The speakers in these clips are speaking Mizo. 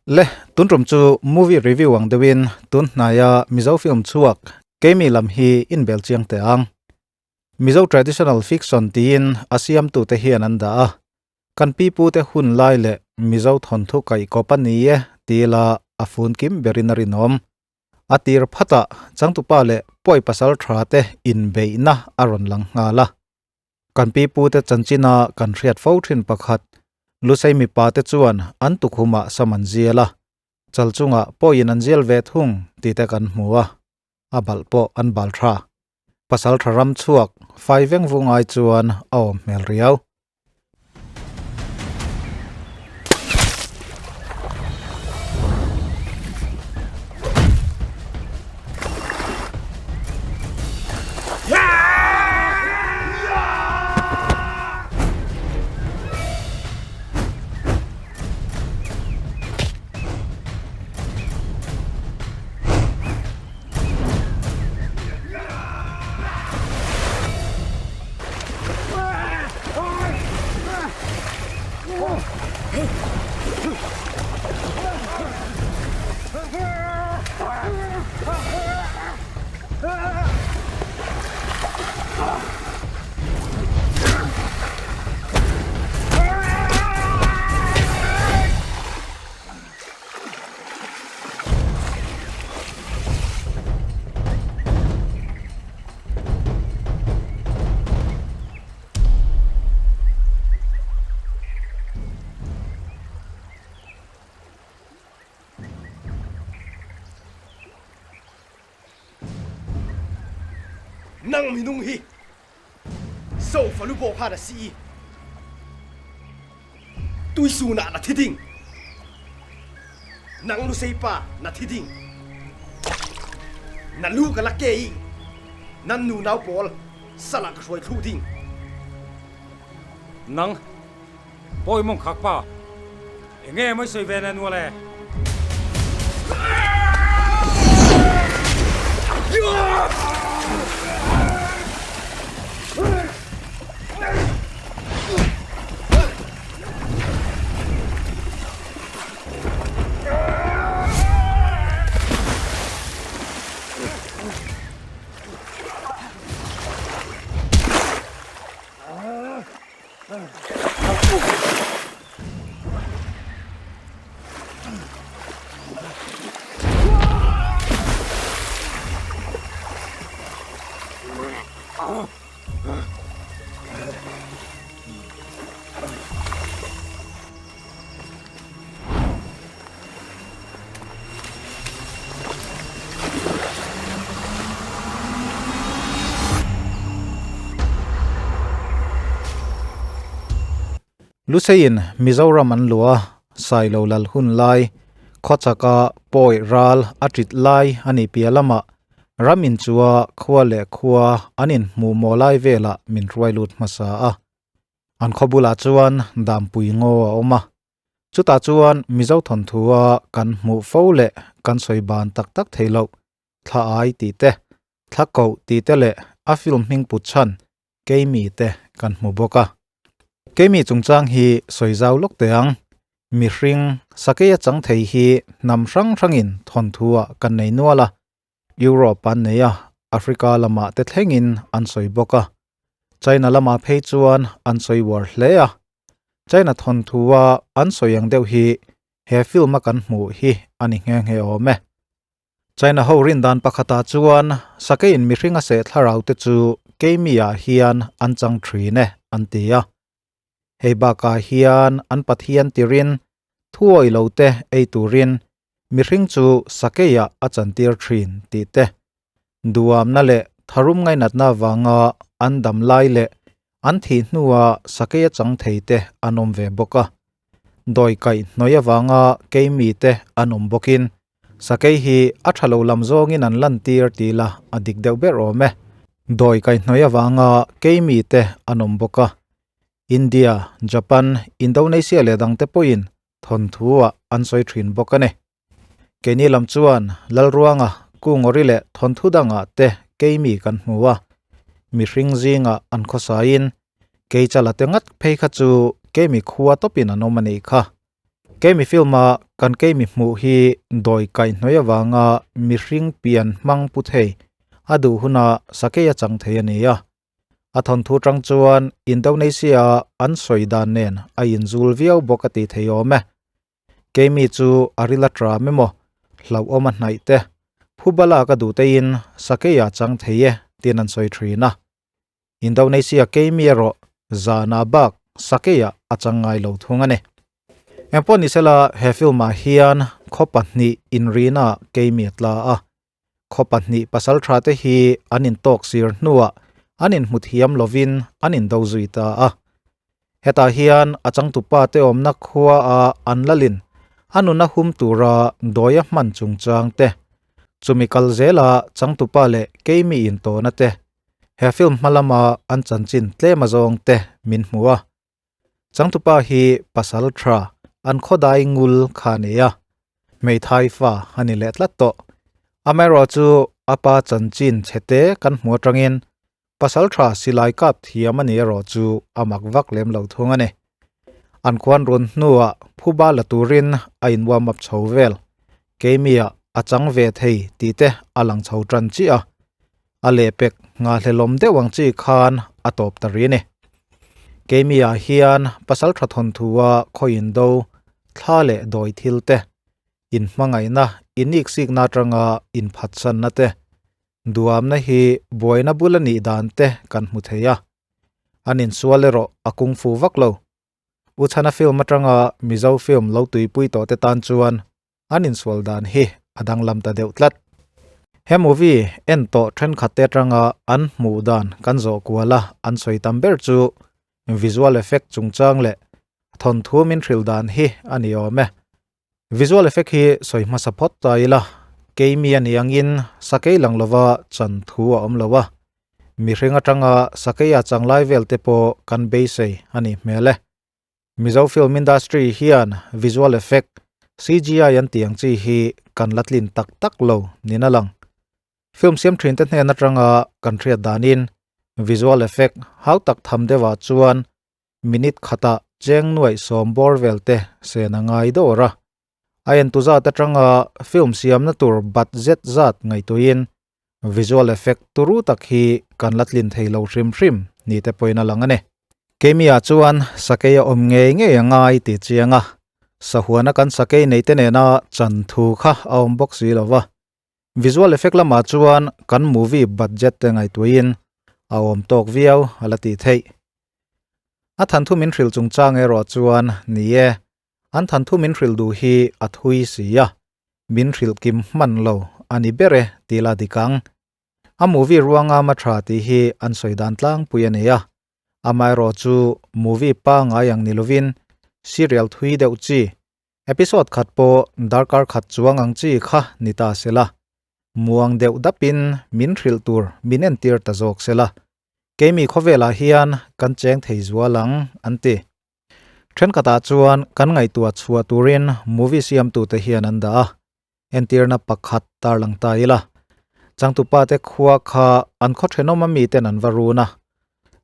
Le, tun tum chu movie review ang deuhin tun hnaia Mizo film chhuak Keimi lam hi inbel chiang teh ang. Mizo traditional fiction tiin a siamtute hian an dah a, kan pipute hun lai leh Mizo thawnthu kaihkawp a ni e ti ila a fun kim berin a rinawm. A tir phatah changtupa leh pawi pasal tha te inbeihna a rawn lang nghal a. Kan pipute chanchina kan hriat fo thin pakhat, Lusei mipa te chuan an tukhumah sam an zial a, chal chungah pawhin an zial ve thung tih te kan hmu a, a balh pawh an bal tha. Pasal tha ram chhuak fai veng vung ai chuan a awm hmel riau. Nang minung hi sofa lu bawh kha na si i tuisun ah na thi ding. Nang lusei pa na thi ding. Na lu ka la ke i nan nunau pawl sal ah ka hruai thlu ding. Nang pawi mawng khak pa, enge mawi sawi ve na nual e? Luseiin Mizoram an luah a, Sailo lal hun lai, khawchaka pawi ral a ṭit lai a nih piah lamah ram inchua khua leh khua an inhmuh maw lai velah min hruai lut hmasa a. An khaw bulah chuan Dampui ngaw a awm a. Chutah chuan Mizo thawnthua kan hmuh fo leh kan sawi ban tak tak thei loh thla ai tih te, thla koh tih te leh a film hming put chhan Keimi te kan hmu bawk a. Keimi chungchang hi sawi zau lawk teh ang. Mihring, sakei a chang thei hi hnam hrang hrangin thawnthuah kan nei nual a. Europe an nei a, Africa lamah te thlengin an sawi bawk a. China lamah phei chuan an sawi uar hle a. China thawnthua an sawi ang deuh hi he film a kan hmuh hi a ni nghe nghe awm e. China ho rin dan pakhatah chuan sakeiin mihring a seh thlarau te chu keimi-ah hian an chang thin e an ti a. Hei bakah hian an Pathian tirin thuawi lo te ei turin mihring chu sakeiah a chantir thin tih te, duamna leh tharum ngainatna avanga an dam lai leh an thih hnua sakei a chang thei te an awm ve bawk a. Dawi kaih hnawih avanga keimi te an awm bawkin sakei hi a tha lo lam zawngin an lantir tih la a dik deuh ber awm e. Dawi kaih hnawih avanga keimi te an awm bawk a. India, Japan, Indonesia leh dangte pawhin thawnthu ah an sawi thin bawk a ni. Keini lam chuan Lalruanga, Kungawri leh thawnthu dangah te keimi kan hmu a, mihring zingah an khawsaiin Keichala te ngat phei kha chu keimi khua tawpin an awm a nih kha. Keimi film-a kan keimi hmuh hi dawi kaihhnawih avanga mihring pian hmang pu thei a duh huna sakei a chang thei a ni a. A thawnthu tang chuan Indonesia-a an sawi dan nen a inzul viau bawk a ti thei awm e. Keimi chu a ril a tram emaw, hlauhawm a hnaih te, phuba lak a duh teiin sakei a chang thei e tiin an sawi thin a. Indonesia keimi erawh zana bak sakeiah a chang ngai lo thung a ni. Engpawh ni sela he film ah hian khaw pahnih inrina keimi a tla a. Khaw pahnih pasal tha te hi an intawk sir hnuah an inhmu thiam lovin an indo zui ta a. Hetah hian a changtupa te awmna khua a an lalin a nuna hum tura dawi a hman chungchang te, chumi kal zela changtupa leh keimi intawna te He film hma lama an chanchin tlem azawng te min hmu a. Changtupa hi pasal tha an khawdai ngul kha a ni a, hmeithai fa a ni leh tlat tawh. Amaherawh chu a pa chanchin chhete kan hmu atangin pasal tha silai kap thiam a ni erawh chu a mak vak lem lo thung a ni. An khuan run hnuah phuba la turin a in warm up chho vel. Keimia a chang ve thei tih te a lang chho tan chiah a. A lehpek nghahhlelawm deuh ang chi khan a tawp ta rih a ni. Keimi-ah hian pasal tha thawnthua khawiin do, thla leh dawi thil te, inhmangaihna, iniksikna atanga inphatsanna te, duamna hi buaina bul a nih dan te kan hmu thei a. An insual erawh a kungfu vak lo. Uchhana film atanga Mizo film lo tuipui tawh te tan chuan an insual dan hi a danglam ta deuh tlat. He movie en tawh thenkhat te atanga an hmuh dan kan zawh kual a, an sawi tam ber chu visual effect chungchang leh thawnthu min hrilh dan hi a ni awm e. Visual effect hi sawi hmasa phawt ta ila, keimi a nih angin sakei lang lova chan thu a awm lo a, mihring atanga sakei a chang lai vel te pawh kan beisei a nih hmel e. Mizo film industry hian visual effect, CGI an tih ang chi hi kan la tlin tak tak lo niin a lang. Film siam thin te hnen atanga kan hriat danin visual effect hau tak tham deuhah chuan minute khatah cheng nuaih sawm bawr vel te sen a ngai dawr a. A entu zat atanga film siamna tur budget zat ngaihtuahin Visual effect turu tak hi kan la tlin thei lo hrim hrim ni te pawhin a lang a ni. Keimi-ah chuan sakei a awm ngei ngei a ngai tih chiang a, sahuana kan sakei nei te nena chan thu kha a awm bawk si lo va. Visual effect lamah chuan kan movie budget te ngaihtuahin a awm tawk viau a la tih theih. A thanthu min hrilh chungchang erawh chuan ni e, an thanthu min hrilh duh hi a thui si a, min hrilh kim hman lo a ni ber e tih la dik ang. A movie ruanga ma tha tih hi an sawi dan tlangpui a nei a, amaherawh chu movie pangngai ang ni lovin serial thui deuh chi, episode khat pawh darkar khat chuang ang chi kha ni ta sela, muang deuh dapin min hrilh tur min entir ta zawk sela, keimi khawvelah hian kan cheng thei zual ang an ti. Thenkhatah chuan kan ngaihtuah chhuah turin movie siamtute hian an dah a, entirna pakhat tarlang ta ila. Changtupa te khua kha an khaw thenawm a miten an va run a,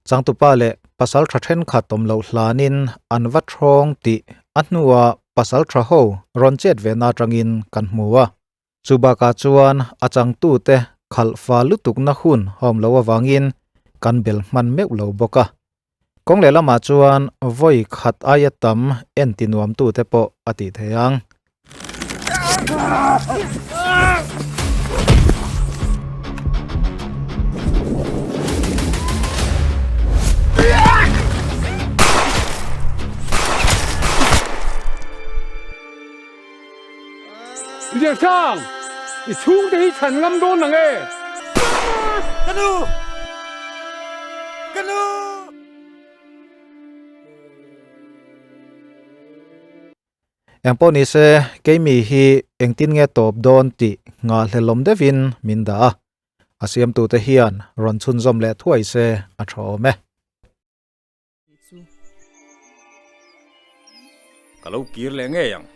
changtupa leh pasal tha thenkhat awm loh hlanin an va thawng tih a hnua pasal tha ho rawn chet ve na atangin kan hmu a. Chu bakah chuan a changtute khalh fa lutukna hun a awm loh avangin kan bel hman meuh lo bawk a. Kawng leh lamah chuan vawi khat aia tam en ti nuamtute pawh a tih theih ang. Liansang, i chhungte hi chhan ngam dawn nang e. Ka nu! Ka nu! Engpawh ni se, keimi hi engtin nge tawp dawn tih nghahhlelawm deuhin min dah a, a siamtute hian rawn chhunzawm leh thuai se a tha awm e. Ka lo kir leh ngei ang.